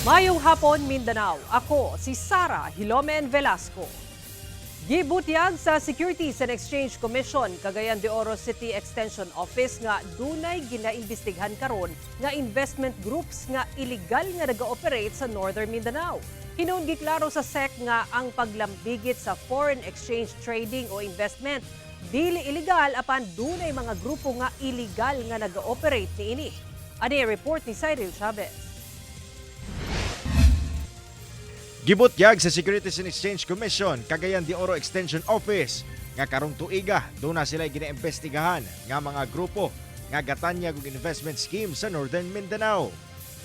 Mayong hapon, Mindanao. Ako si Sara Hilomen Velasco. Gibutyag sa Securities and Exchange Commission Cagayan de Oro City Extension Office nga dunay ginaimbestighan karon nga investment groups nga illegal nga nag-ooperate sa Northern Mindanao. Hinuon giklaro sa SEC nga ang paglambigit sa foreign exchange trading o investment dili illegal, apan dunay mga grupo nga illegal nga nag-ooperate niini. Ani report ni Cyril Chavez. Gibutyag sa Securities and Exchange Commission Cagayan de Oro Extension Office nga karong tuiga duna sila ginaimbestigahan nga mga grupo nga gatanyag og investment scheme sa Northern Mindanao.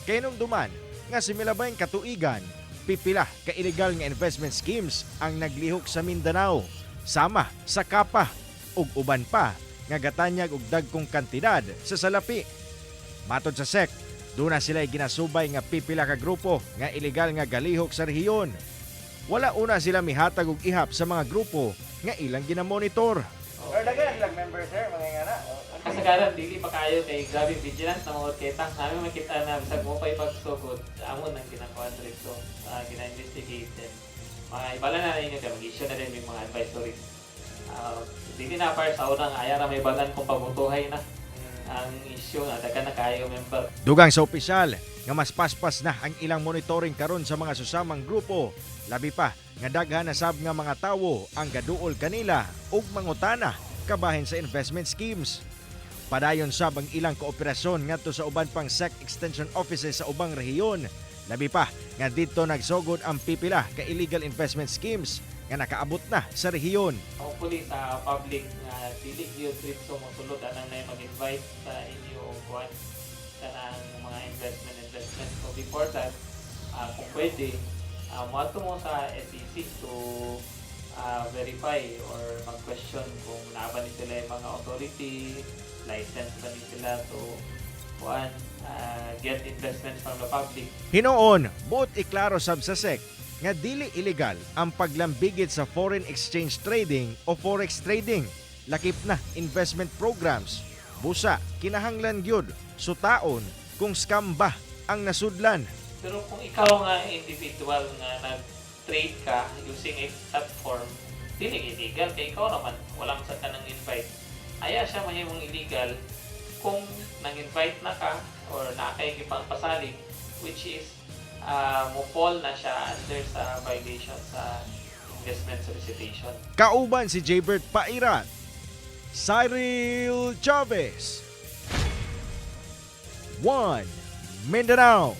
Kahinumduman nga sa milabayng katuigan, pipila ka illegal nga investment schemes ang naglihok sa Mindanao, sama sa Kapa ug uban pa nga gatanyag og dagkong kantidad sa salapi. Matod sa SEC, duna sila ginasubay nga pipila ka grupo nga ilegal nga galihok sa rehiyon. Wala una sila mihatag og ihap sa mga grupo nga ilang ginamonitor. Or daghan lang member, sir, mga nga na. Kasagaran dili pa kayo kay grabe vigilant na mga kita. Namin makita na bisag mo pa ipagsugod, amo nang ginakuan dito, gina-investigate then mga ibala na ninyo kay mag-issue na rin yung mga advisories. Dili na par sa unang aya ra may balan kung pabutuhay na ang issue nga daghan na kayo member. Dugang sa opisyal nga mas paspas na ang ilang monitoring karon sa mga susamang grupo, labi pa nga daghan na sab nga mga tawo ang gaduol kanila ug mangutana kabahin sa investment schemes. Padayon sab ang ilang kooperasyon ngadto sa uban pang SEC extension offices sa ubang rehiyon. Labi pa nga didto nagsugod ang pipila ka illegal investment schemes nga nakaabot na sa rehiyon. Hopefully sa public nga dili gyud diretso mosulod anang na mag-invite sa inyo og kuan kanang mga investment investment. So before that, kung pwede, moadto mo sa SEC to verify or mag-question kung naa ba ni sila yung mga authority, license ba ni sila to kuan get investments from the public. Hinuon, buot iklaro sab sa SEC nga dili illegal ang paglambigit sa foreign exchange trading o forex trading, lakip na investment programs. Busa, kinahanglan gyud sutaon kung scam ba ang nasudlan. Pero kung ikaw nga individual nga nag-trade ka using a platform, dili illegal kay ikaw naman, walang sa ka nang invite. Aya siya mahimong illegal kung nang-invite na ka or naa kay gipangpasalig, which is mo fall na siya under sa violation sa investment solicitation. Kauban si Jaybert Pairat, Cyril Chavez, One Mindanao.